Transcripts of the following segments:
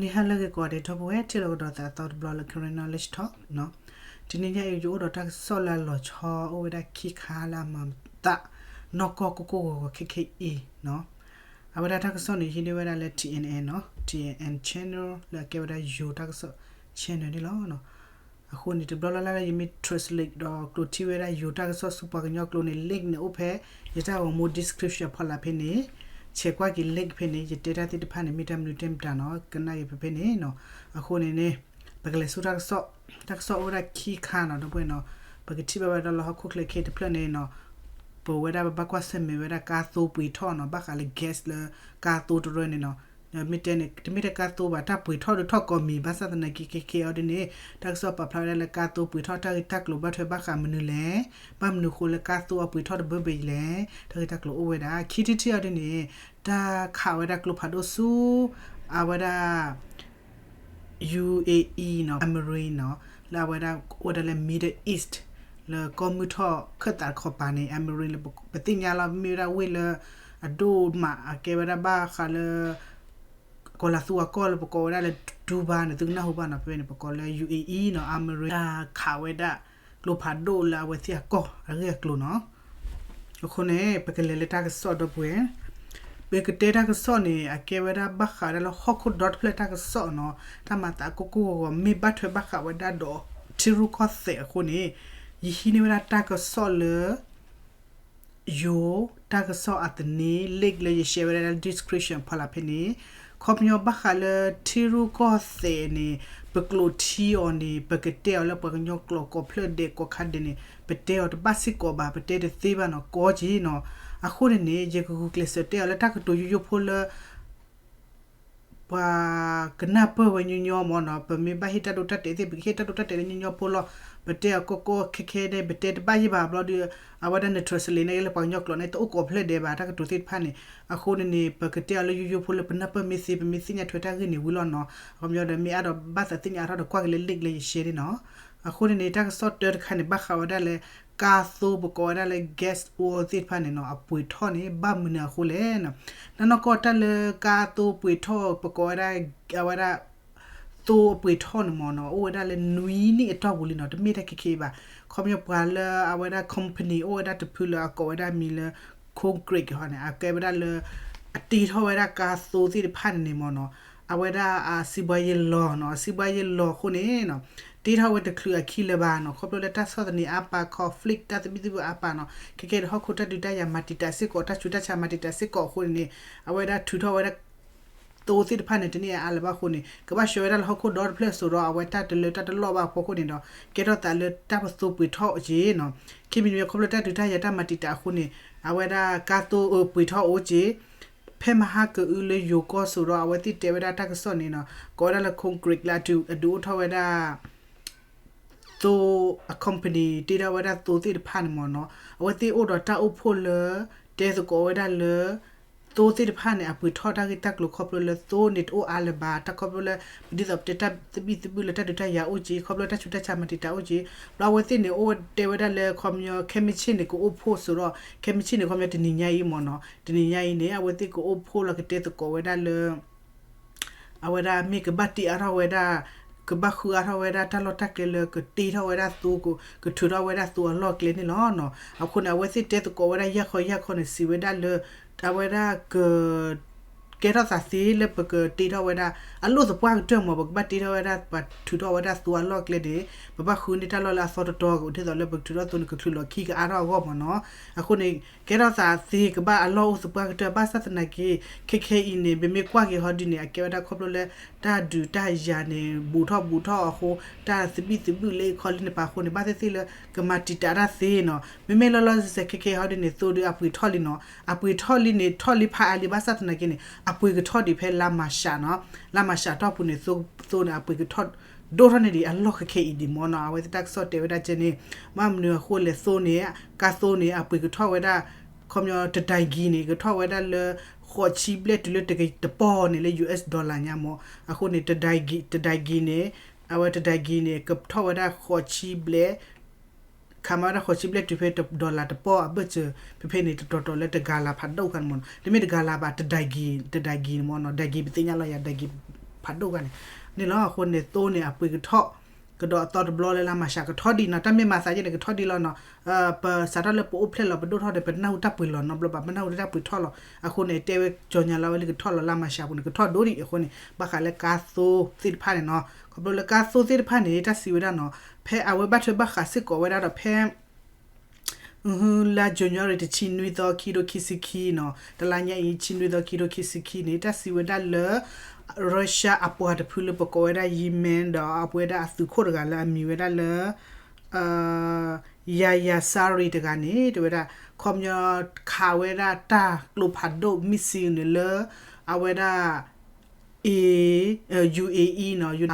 န့ၣ်ဟါလၢအဂ့ၤကိးဂၤဒဲး ဒီပုၢ်ဝဲၢ် ထံၣ်လိာ်ကဒီးသးအသီတဘျီလၢ Karen Knowledge Talk န့ၣ်. တနံၤညါအံၤ ယအိၣ်ဒီးတၢ်ကစီၣ်လၢအလီၤဆီ အိၣ်ဝဲဒၣ်ခံခါလၢအမၤသး နီၢ်ကီၢ်ကိၢ်ကိၢ်ဂီၤဂီၤခဲခဲအံၤန့ၣ်. အဝဲဒၣ်တၢ်ကစီၣ်န့ၣ် ဟံးန့ၢ်ဝဲဒၣ်လၢ T N N န့ၣ်, T N N channel လၢအကဲဝဲဒၣ်ယိၤတၢ်ကစီၣ် channel န့ၣ်လီၤ. အဃိန့ၣ် တဘျီလၢ်လၢ်လၢယမ့ၢ် translate ဒီးကျိးထံဝဲဒၣ်ယိၤတၢ်ကစီၣ်ဆူပှၤကညီကျိာ်န့ၣ် link န့ၣ်အိၣ်ဖဲ ယတၢ်ဂီၤမူ description ဖီလာ်ဖဲန့ၣ်, ဆဲးကွၢ်က့ၤ link ဖဲန့ၣ် ယတဲတၢ်သ့ၣ်တဖၣ်န့ၣ် မ့ၢ်တၢ်မနုၤတဲမတၤန့ၣ် ကနၣ်က့ၤဖဲဖဲန့ၣ်န့ၣ်. အဃိန့ၣ်န့ၣ် ပကလဲၤဆူတၢ်ကစီၣ်, တၢ်ကစီၣ်အိၣ်ဝဲဒၣ်ခံခါန့ၣ် ဒီပုၢ်ဝဲၢ်န့ၣ်. ပကထံၣ်ဘၣ်ဝဲဒၣ်လၢဟီၣ်ခိၣ်ချၢခဲအံၤတဖျၢၣ်န့ၣ်န့ၣ် ပဝဲဒၣ်ပဘၣ်ကွၢ်ဆၢၣ်မဲာ်ဝဲဒၣ်ကါသိပှ့ၤထီၣ်န့ၣ် ဘၣ်ဃးလၢ gas လၢကါသိတရၢန့ၣ်န့ၣ်. မ့ၢ်တဲန့ၣ် တမ့ၢ်ထဲကါသိဘၣ် တၢ်ပှ့ၤထီၣ်ဒုးထီၣ်ကိးမံၤ ဘၣ်ဆၣ်သနာ်က့ခဲခဲအံၤဒ်န့ၣ် တၢ်ကစီၣ်ပာ်ဖျါဝဲဒၣ်လၢကါသိပှ့ၤထီၣ်တၢ်ဂ့ၢ်တၢ်ကျိၤဘၣ်ထွဲဘၣ်ဃးမနုၤလဲၣ်, ဘၣ်မနုၤဃိလၢကါသိအပှ့ၤထီၣ်တဘၢဘၢအံၤလဲၣ်, တၢ်ဂ့ၢ်တၢ်ကျိၤအိၣ်ဝဲဒၣ် ခံထံၣ်ထံၣ်အီၤဒ်န့ၣ် တၢ်ခးဝဲဒၣ်ကျိဖးဒိၣ်ဆူ အဝဲဒၣ် UAE န့ၣ် Emirates န့ၣ် လၢအဝဲဒၣ်အိၣ်ဝဲဒၣ်လၢ Middle East လၢကီၢ်မုၢ်ထီၣ်ခၢၣ်သးတခီပၤန့ၣ် Emirates လၢပသ့ၣ်ညါလီၤ မ့ၢ်ဝဲဒၣ်ဝ့ၢ်လၢ အဒိၣ်မး အကဲဝဲဒၣ်ဘၣ်ဃးလၢ ကီၤလၤသူအကီၢ်လၢပကိးဝဲဒၣ်လၢ Dubai န့ၣ် သုကနၢ်ဟူဘၣ်န့ၣ် ဖဲန့ၣ် ပကိးလၢ UAE န့ၣ် Emirates တၢ်ခးဝဲဒၣ်ကျိဖးဒိၣ်လၢအဝဲသ့ၣ်အကီၢ်အဂ့ၢ်အကျိၤန့ၣ်. အဃိန့ၣ် ပကလဲၤလၢတၢ်ကစီၣ်ဒီပုၢ်ဝဲၢ်, ပကတဲတၢ်ကစီၣ်န့ၣ် အကဲဝဲဒၣ်ဘၣ်ဃးဝဲဒၣ်လၢဟီၣ်ခိၣ်ဒီတဖျၢၣ်တၢ်ကစီၣ်န့ၣ်, တၢ်မၤသးကိၢ်ကိၢ်ဂီၤဂီၤ မ့ၢ်ဘၣ်ထွဲဘၣ်ဃးဝဲဒၣ်ဒီး ထံရူၢ်ကီၢ်သဲးအဃိန့ၣ်, ယဟံးန့ၢ်ဝဲဒၣ်တၢ်ကစီၣ်လၢ ယိၤတၢ်ကစီၣ်အသန့ link လၢယ share ဝဲဒၣ်လၢ description ဖီလာ်ဖဲန့ၣ်, ခီပညီဘၣ်ဃးလၢထံရူၢ်ကီၢ်သဲးန့ၣ် ပကျိးထံအီၤန့ၣ် ပကတဲအီၤလၢပှၤကညီကျိာ်ကိးဖျၢၣ်ဒဲးကိးခါဒဲးန့ၣ် ပတဲအီၤတဘၣ်စ့ၢ်ကီးဘၣ်, ပတဲတသ့ဘၣ်န့ၣ် ကီက့ၤန့ၣ်. အဃိန့ၣ်န့ၣ် ယကဂုာ်ကျဲးစၢးတဲအီၤလၢတၢ်ကတိၤယိယိဖိလၢ ပှၤကနၢ်ပၢၢ်ဝဲညီညီမ့ၢ်န့ၣ်, ပမ့ၢ်ဘၣ်ဟ့ၣ်တၢ်ဒိတၢ်တဲာ်သ့ၣ် ပကဟ့ၣ်တၢ်ဒိတၢ်တဲာ်လၢညီညီဖိလီၤ. ပတဲအီၤကီကီခဲခဲန့ၣ် ပတဲတဘၣ်ယံၤဘၣ်ဘျီဒီး အဝဲဒၣ်န translate န့ၣ် လၢပှၤကညီကျိာ်န့ၣ် တအိၣ်ကိးဖျၢၣ်ဒဲးဘၣ် တၢ်ကတိၤသ့ၣ်တဖၣ်န့ၣ်. အဃိန့ၣ်န့ၣ် ပကတဲအီၤလၢယိယိဖိလၢပနၢ်ပၢၢ်မ့ၢ်သ့ ပမ့ၢ်သ့ၣ်ညါထွဲတၢ်ဂ့ၢ်န့ၣ်ဝံၤလီၤန့ၣ်. အခီပညီဒီး မ့ၢ်အဲၣ်ဒိးဘၣ်သးသ့ၣ်ညါအါထီၣ်ဒီး ကွၢ်က့ၤလၢ link လၢယ share န့ၣ်န့ၣ်. အဃိန့ၣ်န့ၣ် တၢ်ကစီၣ်တၢတခါန့ၣ် ဘၣ်ဃးဝဲဒၣ်လၢ ကါသိပကိးဝဲဒၣ်လၢ gas oil သ့ၣ်တဖၣ်န့ၣ်န့ၣ် အပှ့ၤထီၣ်န့ၣ် ဘၣ်မနုၤအဃိလဲၣ်န့ၣ်. နနီၢ်ကီၢ်တၢ်လၢကါသိပှ့ၤထီၣ် ပကိးဝဲဒၣ် အဝဲဒၣ် သိအပှ့ၤထီၣ်န့ၣ်မ့ၢ်န့ၣ် အိၣ်ဝဲဒၣ်လၢနွံနံၣ်အတီၢ်ပူၤလံန့ၣ်, တမ့ၢ်ထဲခဲခဲအံၤဘၣ်. ခီပညီပှၤလၢအဝဲဒၣ် company အိၣ်ဝဲဒၣ်တဖုလၢအကိးဝဲဒၣ်မံၤလၢ Coke Creek ဟီန့ၣ် အကဲဝဲဒၣ်လၢ အတ့ထီၣ်ဝဲဒၣ်ကါသိသ့ၣ်တဖၣ်န့ၣ်န့ၣ်မ့ၢ်န့ၣ်, အဝဲဒၣ်အစံးဘှါယဲၢ်လီၤန့ၣ်, အစံးဘှါယဲၢ်လီၤအဃိန့ၣ် တ့ထီၣ်ဝဲတချုးအခံလၢၤဘၣ်န့ၣ်. ခီဖျိလၢတၢ်ဆီၣ်သနံးအါပာ် conflict တၢ်သဘံၣ်သဘုၣ်အါပာ်န့ၣ်, ခဲကဲဒီးဟီၣ်ခိၣ်တၢ်ဒုးတၢ်ယၤမၤတံာ်တာ်စ့ၢ်ကီး တၢ်ဆူးတၢ်ဆါမၤတံာ်တာ်စ့ၢ်ကီးအဃိန့ၣ်န့ၣ် အဝဲဒၣ်ထုးထီၣ်ဝဲဒၣ် သိသ့ၣ်တဖၣ်န့ၣ် တန့ၢ်အါလၢၤဘၣ်အဃိန့ၣ် ကဘၣ်ဆှၢဝဲဒၣ်လၢဟီၣ်ခိၣ်ဒီတဖျၢၣ်အသိးဒီး အဝဲတၢ်တလၢတၢ်တလီၢ်ဘၣ်အဖီခိၣ်န့ၣ်ဒီး ကဲထီၣ်သးလၢတၢ်ပသိပှ့ၤထီၣ်အီၤက့ၤန့ၣ်. ခံမံၤတမံၤ ခီဖျိတၢ်ဒုးတၢ်ယၤတၢ်မၤတံာ်တာ်အဃိန့ၣ် အဝဲဒၣ်ကါသိပှ့ၤထီၣ်အီၤက့ၤ ဖဲမဟါကအုလၢယိၤကီၢ်အသိးဒီး အဝဲသ့ၣ်တဲဝဲဒၣ်တၢ်ကစီၣ်န့ၣ်န့ၣ် ကိးဝဲဒၣ်လၢ Coke Creek လၢအဒုးအိၣ်ထီၣ်ဝဲဒၣ် သိ အ company တ့ထီၣ်ဝဲဒၣ်သိသ့ၣ်တဖၣ်န့ၣ်မ့ၢ်န့ၣ်, အဝဲသ့ၣ်အိၣ်ဒီးတၢ်အိၣ်ဖှိၣ်လၢ တဲသကိးဝဲဒၣ်လၢ သိသ့ၣ်တဖၣ်န့ၣ် အပှ့ၤထီၣ်တၢ်ဂ့ၢ်တၢ်ကျိၤခီဖျိလၢသိန့ၣ်တအိၣ်အါလၢၤဘၣ်, တၢ်ခီဖျိလၢ ဒ်သိးပတဲတၢ်သဘံၣ်သဘုၣ်လၢတၢ်ဒုးတၢ်ယၤအိၣ်က့ၤ ခီဖျိတၢ်ဆူးတၢ်ဆါမၤတံာ်တာ်အိၣ်က့ၤ, ဘျီအဝဲသ့ၣ်န့ၣ် အိၣ်တဲဝဲဒၣ်လၢ ခီပညီ ခဲမုၢ်ဆ့ၣ်န့ၣ် ကအိၣ်ဖှိၣ်အသိးဒီး ခဲမုၢ်ဆ့ၣ်န့ၣ်ခီပညီတနံၤညါအံၤမ့ၢ်န့ၣ်, တနံၤညါအံၤန့ၣ် အဝဲသ့ၣ်ကအိၣ်ဖှိၣ်လီၤကတဲသကိးဝဲဒၣ်လၢ အဝဲဒၣ်မ့ၢ်ကဘၣ်တ့အါထီၣ်ဝဲဒၣ် ကဘၣ်ဃုအါထီၣ်ဝဲဒၣ်တၢ်လီၢ်တၢ်ကျဲလၢကတ့ထီၣ်ဝဲဒၣ်သိ ကထုးထီၣ်ဝဲဒၣ်သိအလီၢ်ကျဲန့ၣ်လီၤန့ၣ်. အဃိန့ၣ် အဝဲသ့ၣ်တဲသကိးဝဲဒၣ်ယၢ်ခီယၢ်ခီန့ၣ် စံးဝဲဒၣ်လၢ အဝဲဒၣ်က ကဲထီၣ်သးသ့လၢပကတ့ထီၣ်ဝဲဒၣ် အလိၣ်သပှၢ်ကတၢၢ်မ့ၢ် ပကဘၣ်တ့ထီၣ်ဝဲဒၣ် ပှၤထုးထီၣ်ဝဲဒၣ်သိအလီၢ်ကျဲန့ၣ် ပဘၣ်ဃုန့ၢ်တၢ်လီၢ်လၢအသီတတီၤ ဒ်သိးလၢပကထုးထီၣ်သိန့ၣ် ကချုးလီၤခံကအါထီၣ်အဂီၢ်မ့ၢ်န့ၣ်. အဃိန့ၣ် ကဲထီၣ်သးသ့ကဘၣ်အလီၢ်အိၣ်သပှၢ်ကတၢၢ် ဘၣ်ဆၣ်သနာ်က့ ခဲခဲအံၤန့ၣ် ပမ့ၢ်ကွၢ်က့ၤဟီဒ်န့ၣ် အကဲဝဲဒၣ်ခီဖျိလၢ တၢ်ဒုးတၢ်ယၤန့ၣ် ဘူးထီၣ်ဘူးထီၣ်အဃိ တၢ်သဘံၣ်သဘုၣ်လၢအခီလံန့ၣ် ပာ်ဃိန့ၣ် ဘၣ်သ့ၣ်သ့ၣ်လၢ ကမၤတံာ်တာ်တၢ်သ့န့ၣ်. မ့မ့ၢ်လီၤလီၤဆဲးဆဲးခဲခဲဟီဒ်န့ၣ် သိဒီးအပှ့ၤထီၣ်လံန့ၣ် အပှ့ၤထီၣ်လံန့ၣ် ထီၣ်လံဖးအါလံ ဘၣ်ဆၣ်သနာ်က့န့ၣ် အပှ့ၤကထီၣ်ဒံးဖဲလါမၤရှးန့ၣ် လါမၤရှးအတီၢ်ပူၤန့ၣ် သိ သိန့ၣ် အပှ့ၤကထီၣ် ဒိၣ်ထီၣ်န့ၢ်ဒံးအလီၢ်ခဲခဲအံၤဒံးမ့ၢ်န့ၣ်. အဝဲသ့ၣ်တၢ်ကစီၣ်တဲဝဲဒၣ်ကဲန့ၣ် ဘၣ်မနုၤအဃိလဲၣ်သိန့ၣ် ကါသိန့ၣ် အပှ့ၤကထီၣ်ဝဲဒၣ် ခီပညီတဒၢကံၤန့ၣ် ကထီၣ်ဝဲဒၣ်လၢ ဃိးဆံဘျဲၣ်တုၤလၢတပီန့ၣ်လၢ US dollar ညါမ့ၢ်. အဃိန့ၣ် တဒၢကံၤန့ၣ် အဝဲတဒၢကံၤန့ၣ် ကထီၣ်ဝဲဒၣ်ဃိးဆံဘျဲၣ် ခးမၤဝဲဒၣ်ဃိးဆံဘျဲၣ်တုၤဖဲ dollar တပီအဘၢၣ်စၢၤ ဖဲဖဲန့ၣ် တတီၤတီၤလၢတဂၤလၢ်ဖးဒိၣ်ခါန့ၣ်မ့ၢ်န့ၣ်. တမ့ၢ်တဂၤလၢ်ဘၣ် တဒၢကံၤ တဒၢကံၤန့ၣ်မ့ၢ်န့ၣ်. ဒၢကံၤပသ့ၣ်ညါလီၤယၤ ဒၢကံၤ ဖးဒိၣ်ဂၤန့ၣ် န့ၣ်လီၤ. အဃိန့ၣ် သိန့ၣ် အပှ့ၤကထီၣ် ကဒီးအသီတဘျီလၢလါမၤရှး ကထီၣ်ဒံးနီၤ, တၢ်မ့ၢ်မၤသးယဲန့ၣ် ကထီၣ်ဒံးလီၤနီၤ. ပစးထီၣ်လၢပအိၣ်ဖျဲၣ်လီၤ ပဒိၣ်ထီၣ်ဒီး ပနၢ်ဟူတၢ်ပှ့ၤလီၤနီတဘျီဘၣ်, ပနၢ်ဟူတၢ်ပှ့ၤထီၣ်လီၤ. အဃိန့ၣ် တဲဝဲကၠီၤညါလီၤဝဲလၢကထီၣ်လီၤ လါမၤရှးပူၤန့ၣ် ကထီၣ်ဒိၣ်ဒံး. အဃိန့ၣ် ဘၣ်ဃးလၢကါသိသ့ၣ်တဖၣ်န့ၣ်နီၤ, ခီဖျိလၢကါသိသ့ၣ်တဖၣ်န့ၣ် တၢ်စံးဝဲဒၣ်နီၤ, ဖဲအဝဲဘၣ်ထွဲဘၣ်ဃးစ့ၢ်ကီးဝဲဒၣ်ဒီး ဖဲ လါ January တဆံနွံသီ ခံကထိခံဆံခံနီၤ, တလါညါအံၤ ဆံနွံသီ ခံကထိခံဆံခံန့ၣ် တၢ်စံးဝဲဒၣ်လၢ Russia အပှၤတဖုလၢပကိးဝဲဒၣ် Yemen ဒီးအဝဲဒၣ်အသုးခိၣ်တဂၤလၢအမံၤဝဲဒၣ်လၢ Yahya Saree တဂၤန့ၣ် တဲဝဲဒၣ် ခီပညီခးဝဲဒၣ်တၢ်ကျိဖးဒိၣ် missile န့ၣ်လၢ အဝဲဒၣ် အ UAE နီၤ,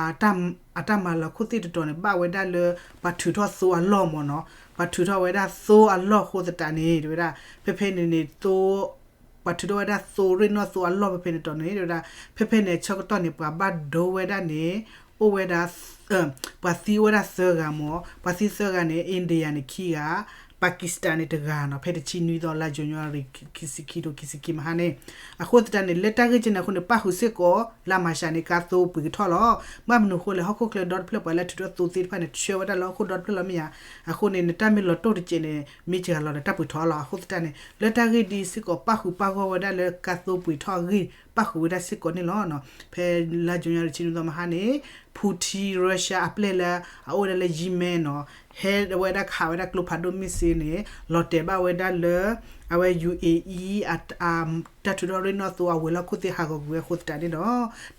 အတၢ်မၤလီၤခိၣ်သ့ၣ်တတီၤန့ၣ် ဘၣ်ဝဲဒၣ်လၢ ပှၤထုးထီၣ်သိအလီၢ်မ့ၢ်နီၤ, ပှၤထုးထီၣ်ဝဲဒၣ်သိအလီၢ်အဃိသတးန့ၣ် တဲဝဲဒၣ် ဖဲဖဲန့ၣ်န့ၣ် သိ ပှၤထုးထီၣ်ဝဲဒၣ်သိရ့ၣ်နီၣ်သိအလီၢ်ဖဲဖဲန့ၣ်တီၤန့ၣ် တဲဝဲဒၣ် ဖဲဖဲန့ၣ် ဆၢကတီၢ်န့ၣ် ပှၤဘၣ်ဒိဝဲဒၣ်န့ၣ် အိၣ်ဝဲဒၣ် ပှၤသံအိၣ်ဝဲဒၣ်သၢဂၤမ့ၢ်, ပှၤသံသၢဂၤန့ၣ် India န့ၣ်ခံဂၤ, Pakistan န့ၣ်တဂၤနီၤ, ဖဲတဆံနွံသီလါ January ခံဆံခံ ခံဆံခံမဟါန့ၣ်, အဃိသတးန့ၣ် လၢတၢ်ဂ့ၢ်ကဲန့ၣ်အဃိန့ၣ် ပၣ်ဃုာ်စ့ၢ်ကီး လါမၤရှးန့ၣ် ကါသိပှ့ၤကထီၣ်လီၤ. ဘၣ်မနုၤအဃိလဲၣ် ဟီၣ်ခိၣ်ချၢဒီတဖျၢၣ် ပှၤလၢထုးထီၣ်သိသ့ၣ်တဖၣ်န့ၣ် ဆှၢဝဲဒၣ်လၢဟီၣ်ခိၣ်ဒီတဖျၢၣ်လီၤမ့ၢ်ဧါ, အဃိန့ၣ် နတၢ်မ့ၢ်လီၤတိၢ်တစဲးန့ၣ် မ့ၢ်စှၤလီၤဒီးတၢ်ပှ့ၤထီၣ်လီၤ. အဃိသတးန့ၣ် လၢတၢ်ဂ့ၢ်ဒ်စ့ၢ်ကီး ပၣ်ဃုာ်ပၣ်ဂီၢ်ဝဲဒၣ်လၢကါသိပှ့ၤထီၣ်အဂ့ၢ် ပၣ်ဃုာ်ဝဲဒၣ်စ့ၢ်ကီးန့ၣ်လီၤ. ဖဲလါ January တဆံနွံသီမဟါန့ၣ် Putin Russia အပျဲၢ်လၢအအိၣ်ဝဲဒၣ်လၢ Yemen နီၤ, ဟဲဝဲဒၣ်ခးဝဲဒၣ်ကျိဖးဒိၣ် missile န့ၣ် လီၤတဲာ်ဘၣ်ဝဲဒၣ်လၢ အဝဲ UAE တၢ်ထုးထီၣ်ရ့ၣ်နီၣ်သိအဝဲၤလီၢ်ခိၣ်သ့ၣ်ဟးဂီၤကွံာ်ဝဲအဃိသတးန့ၣ်ဒီး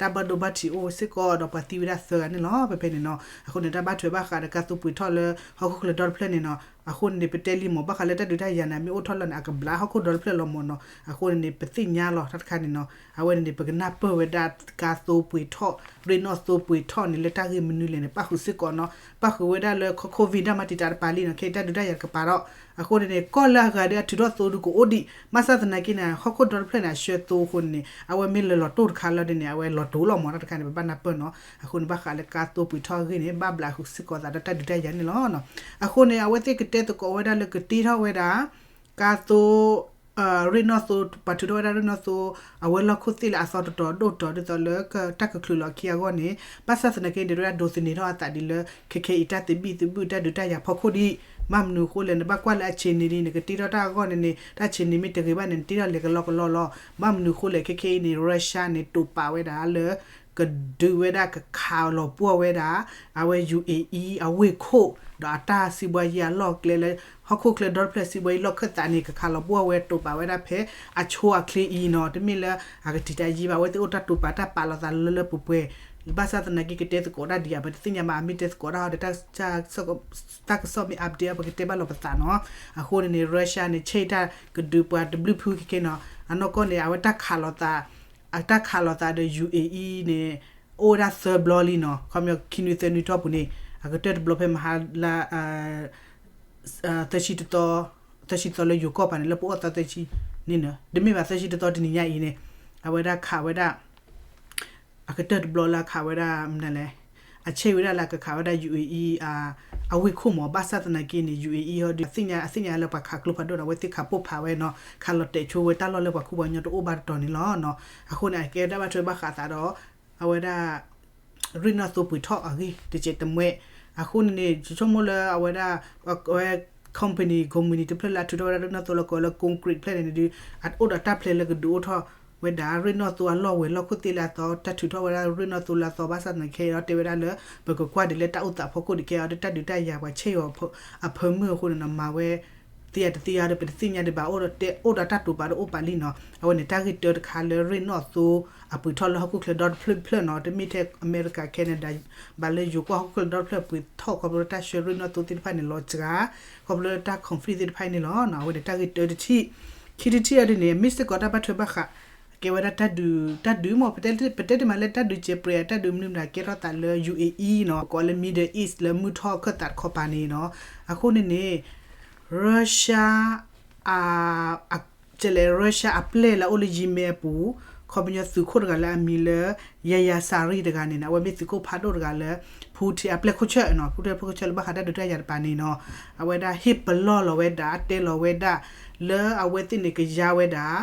တၢ်ဘၣ်ဒိဘၣ်ထံးအိၣ်စ့ၢ်ကီးဒီးပှၤသံဝဲဒၣ်သၢဂၤန့ၣ်လီၤ. ဖဲဖဲန့ၣ်နီၤ အဃိန့ၣ် တၢ်ဘၣ်ထွဲဘၣ်ဃးဒီးကါသိပှ့ၤထီၣ်လၢ ဟီၣ်ခိၣ်ချၢဒီတဖျၢၣ်န့ၣ်နီၤ, အဃိန့ၣ်န့ၣ် ပတဲလံမ့ၢ် ဘၣ်ဃးလၢတၢ်ဒုးတၢ်ယၤန့ၣ် မ့ၢ်အိၣ်ထီၣ်လီၤန့ၣ် အကဘျါဟီၣ်ခိၣ်ဒီတဖျၢၣ်လီၤမ့ၢ်နီၤ, အဃိန့ၣ်န့ၣ် ပသ့ၣ်ညါလီၤတၢ်တခါန့ၣ်နီၤ, အဝဲန့ၣ်န့ၣ် ပကနၢ်ပၢၢ်ဝဲဒၣ်ကါသိပှ့ၤထီၣ် ရ့ၣ်နီၣ်သိပှ့ၤထီၣ်န့ၣ် လၢတၢ်ဂ့ၢ်မနုၤလဲၣ်န့ၣ် ပၣ်ဃုာ်စ့ၢ်ကီးနီၤ, ပၣ်ဃုာ်ဝဲဒၣ်လၢ COVID ဒၣ်မၤတံာ်တာ်တပၤလံနီၤ, ခဲအံၤတၢ်ဒုးတၢ်ယၤတကပၤဒီး အဃိန့ၣ်န့ၣ် ကီၢ်လၢအဂၤဒီးအထုးထီၣ်သိဒုးကအိၣ်ဒံး, ဘၣ်ဆၣ်သနာ်က့န့ၣ် ဟီၣ်ခိၣ်ဒီတဖျၢၣ်န့ၣ် အဆှၢသိအဃိန့ၣ်န့ၣ် အဝဲမ့ၢ်လၢလီၤတိၢ်တခါလၢဒ်န့ၣ် အဝဲလီၤတိၢ်လီၤမ့ၢ်တၢ်တခါန့ၣ် ပဘၣ်နၢ်ပၢၢ်နီၤ, အဃိန့ၣ် ဘၣ်ဃးလၢကါသိပှ့ၤထီၣ်အဂ့ၢ်န့ၣ် ဘၣ်ဘျးဃုာ်စ့ၢ်ကီးသးဒီးတၢ်ဒုးတၢ်ယၤန့ၣ်လီၤ. အဃိန့ၣ် အဝဲသ့ၣ်ကတဲသကိးဝဲဒၣ်လၢကတ့ထီၣ်ဝဲဒၣ် ကါသိ ရ့ၣ်နီၣ်သိ ပှၤထုးထီၣ်ဝဲဒၣ်ရ့ၣ်နီၣ်သိ အဝဲၤလီၢ်ခိၣ်သ့ၣ်လၢအသီတတီၤဒိၣ်တီၤ ဒ်သိးလၢ တၢ်ကချုးလီၤခံအဂီၢ်န့ၣ် ဘၣ်ဆၣ်သနာ်က့ ဒုးဝဲဒၣ်ဒိးသန့ၤထီၣ်အသးဒ်လၢ ခဲခဲအံၤတၢ်သဘံၣ်သဘုၣ်တၢ်ဒုးတၢ်ယၤဖီခိၣ်ဒံး, ဘၣ်မနုၤအဃိလဲၣ် နဘၣ်ကွၢ်လၢအဆံးန့ၣ်ဒ် နကတ့ထီၣ်တၢ်အဂီၢ်န့ၣ်န့ၣ် တၢ်ဆံးန့ၣ်မ့ၢ်တဂ့ၤဘၣ်န့ၣ် နတ့ထီၣ်လဲၤကလီကလီလီၤ. ဘၣ်မနုၤအဃိလဲၣ် ခဲခဲအံၤန့ၣ် Russia န့ၣ် တိာ်ပာ်ဝဲဒၣ်လၢ ကဒုးဝဲဒၣ်ကခးလီၤပှီၢ်ဝဲဒၣ် အဝဲ UAE အဝ့ၢ်ခိၣ် ဒီးအတၢ်စံးဘှါယံၤအလီၢ်အကျဲလၢ ဟီၣ်ခိၣ်ချၢဒီတဖျၢၣ်စံးဘှါယံၤလီၢ်ခၢၣ်သးန့ၣ် ကခးလီၤပှီၢ်ဝဲတိာ်ပာ်ဝဲဒၣ်ဖဲအဆိအချ့အံၤနီၤ, တမ့ၢ်လၢအကတံာ်တာ်ယံၤဘၣ် အဝဲသ့ၣ်အိၣ်တၢ်တိာ်ပာ်တၢ်ပာ်လီၤသးလၢလၢပှဲၤပှဲၤ, ဘၣ်ဆၣ်သနာ်က့ ကတဲသကိးတၢ်ဒ်အံၤ ပတသ့ၣ်ညါဘၣ် အမ့ၢ်တဲသကိးတၢ်ဟီဒီး တၢ်ကစီၣ်မ့ၢ် update အီၤ ပကတဲဘၣ်လီၤပသးနီၤ. အဃိန့ၣ်န့ၣ် Russia န့ၣ် ဆဲးတၢ်ကဒုးပှၤတဘျုးဖုခဲခဲနီၤ, အနီၢ်ကီၢ်န့ၣ် အဝဲတၢ်ခးလီၤသး အတၢ်ခးလီၤသးဒီး UAE န့ၣ် အိၣ်ဝဲဒၣ်သၢဘျီလံနီၤ, ခီပညီခံနွံသၢနွံတီၢ်ပူၤန့ၣ် အကတၢၢ်တဘျီဖဲမဟါလါ သၢဆံတသီ သၢဆံသီလၢယိၤကီၢ်ပၤန့ၣ် လၢပအိၣ်သီသၢဆံန့ၣ်နီၤ, တမ့ၢ်ဘၣ်သၢဆံတသီတနံၤညါအံၤန့ၣ် အဝဲဒၣ်ခးဝဲဒၣ် အကတၢၢ်တဘျီလၢအခးဝဲဒၣ်မနုၤလဲၣ်, အဆဲးဝဲဒၣ်လၢအကခးဝဲဒၣ် UAE အဝ့ၢ်ခိၣ်မး, ဘၣ်ဆၣ်သနာ်က့န့ၣ် UAE ဟီဒီး အသ့ၣ်ညါ အသ့ၣ်ညါလၢပှၤခးကျိဖးဒိၣ်ဒီး အဝဲသ့ၣ်ခးပိၢ်ဖးဝဲနီၤ, ခးလီၤတဲာ်ဆိဝဲတၢ်လီၢ်လၢပှၤခူပှၤကညီတအိၣ်ဘၣ်တတီၤန့ၣ်လီၤ. အဃိန့ၣ် အကဲဒၣ်ဘၣ်ထွဲဘၣ်ဃးသးဒီး အဝဲဒၣ် ရ့ၣ်နီၣ်သိပှ့ၤထီၣ်အဂ့ၢ်တစဲးတမှဲ, အဃိန့ၣ်န့ၣ် ယဆိကမိၣ်လၢအဝဲဒၣ် အဝဲ company company တဖျၢၣ်လၢအထုးထီၣ်ဝဲဒၣ်ရ့ၣ်နီၣ်သိလၢကိးလၢ concrete ဖျၢၣ်န့ၣ်ဒုး အအိၣ်ဒီးတၢ်ဖျဲးလၢကဒုးအိၣ်ထီၣ်ဝဲဒၣ် ရ့ၣ်နီၣ်သိအလီၢ်ဝဲၤလီၢ်ခိၣ်သ့ၣ်လၢအသီ တၢ်ထုးထီၣ်ဝဲဒၣ်ရ့ၣ်နီၣ်သိလၢအသီ ဘၣ်ဆၣ်သနာ်က့ တဲဝဲဒၣ်လၢ ပကကွၢ်ဒ်လၢတၢ်အိၣ်သးဖီခိၣ်ဒ်ကဲအီၤ တၢ်ဒုးတၢ်ယၤပှၤဆဲးအီၤအဖၢမုၢ်အဃိန့ၣ်နီၤ မၤဝဲ သ့အတသ့အါဒီး ပတသ့ၣ်ညါဒံးဘၣ် အိၣ်ဒီးတၢ်တိာ်ပာ်ဒီးအိၣ်ပာ်လံနီၤ. အဝဲန့ၣ်တၢ်ဂ့ၢ်တၢတခါလၢရ့ၣ်နီၣ်သိအပှ့ၤထီၣ်လၢဟီၣ်ခိၣ်ချၢဒီတဖျၢၣ်တဖျၢၣ်နီၤ, တမ့ၢ်ထဲအမဲရကၤ Canada ဘၣ်လၢယိၤကီၢ်ဟီၣ်ခိၣ်ချၢဒီတဖျၢၣ်ပှ့ၤထီၣ် ခီဖျိလၢတၢ်ဆှၢရ့ၣ်နီၣ်သိသ့ၣ်တဖၣ်န့ၣ် လီၤစှၤ ခီဖျိလၢတၢ် conflict သ့ၣ်တဖၣ်အံၤန့ၣ်လီၤ. အဝဲန့ၣ်တၢ်ဂ့ၢ်တၢတထံၣ်, ခံထံၣ်တထံၣ်အံၤဒ်န့ၣ် မ့ၢ်စ့ၢ်ကီးတၢ်ဘၣ်ထွဲဘၣ်ဃး ကဲဝဲဒၣ်တၢ်ဒုး တၢ်ဒုးမ့ၢ် ပတဲတ့ၢ်မးလၢတၢ်ဒုးစဲးပြဲး တၢ်ဒုးမနုၤမတၤကဲထီၣ်သးလၢ UAE နီၤ, ပကိးလၢ Middle East လၢမုၢ်ထီၣ်ခၢၣ်သးတခီပၤန့ၣ်နီၤ. အဃိန့ၣ်န့ၣ် Russia အ ကဲလဲၣ် Russia အပျဲၢ်လၢအအိၣ်လၢ Yemen အပူၤ ခီပညီသုးခိၣ်တဂၤလၢအမံၤလၢ Yahya Saree တဂၤန့ၣ် အဝဲမ့ၢ်သုးခိၣ်ဖးဒိၣ်တဂၤလၢ Houthi အပျဲၢ်ခိၣ်ဆၢၣ်နီၤ, Houthi အပျဲၢ်ခိၣ်ဆၢၣ်လၢဘၣ်ဃးတၢ်ဒုးတၢ်ယၤတပၤန့ၣ်နီၤ, အဝဲဒၣ်ဟ့ၣ်ပလီၢ်လီၤဝဲဒၣ် တဲလီၤဝဲဒၣ် လၢအဝဲသ့ၣ်န့ၣ်ကယါဝဲဒၣ်